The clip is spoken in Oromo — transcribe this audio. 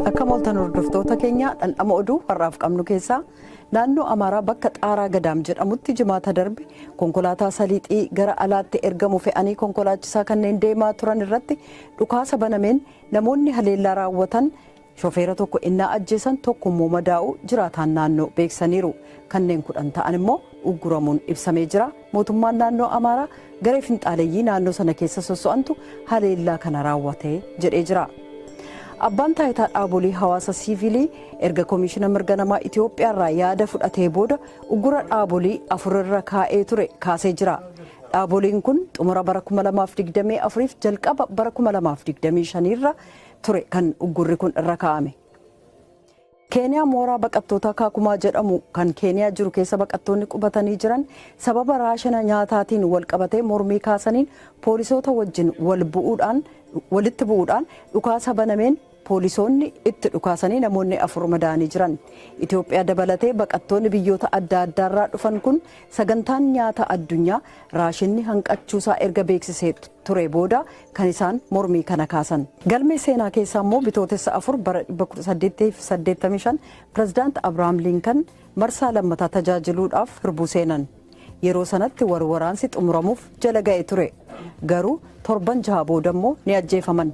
Akka mooltan hordoftoota keenya, dhandhama oduu har'aaf qabnu keessaa: naannoo Amaaraa bakka Xaaraa Gadaam jedhamutti Jimaata darbe konkolaataa saliixii gara alaatti ergamu fe'anii konkolaachisaa kanneen deemaa turan irratti dhukaasa banameen namoonni haleellaa raawwatan shofeera tokko innaa ajjeesan, tokko immoo madaa'uu jiraataan naannoo beeksaniiru. Kanneen 10 ta'an immoo ugguramuun ibsamee jira. Mootummaan naannoo Amaaraa garee finxaaleeyyii naannoo sana keessa sosso'antu haleellaa kana raawwate jedhee jira. Abbaan taayitaa dhaabolii hawaasa siivilii erga Koomishina Mirga Namaa Itoophiyaarraa yaada fudhatee booda uggura dhaabolii afurirra kaa'ee ture kaasee jira. Dhaaboliin kun xumura bara 2024 jalqaba bara 2025 irra ture kan uggurri kun irra kaa'ame. Keeniyaa mooraa baqattoota Kaakumaa jedhamu kan Keeniyaa jiru keessa baqattoonni qubatanii jiran sababa raashina nyaataatiin wal qabatee mormii kaasaniin poolisoota wajjin wal bu'uudhaan walitti bu'uudhaan dhukaasa banameen poolisoonni itti dhukaasanii namoonni afur madaa'anii jiran. Itoophiyaa dabalatee baqattoonni biyyoota adda addaarraa dhufan kun sagantaan nyaata addunyaa raashinni hanqachuusaa erga beeksisee ture booda kan isaan mormii kana kaasan. Galmee seenaa keessaa immoo Bitootessa 4 bara 1885 Pirezidaant Abrahaam Linkan marsaa lammataa tajaajiluudhaaf hirbuu seenan. Yeroo sanatti warwaraansi xumuramuuf jala ga'e ture. Garuu torban 6 booda immoo ni ajjeefaman.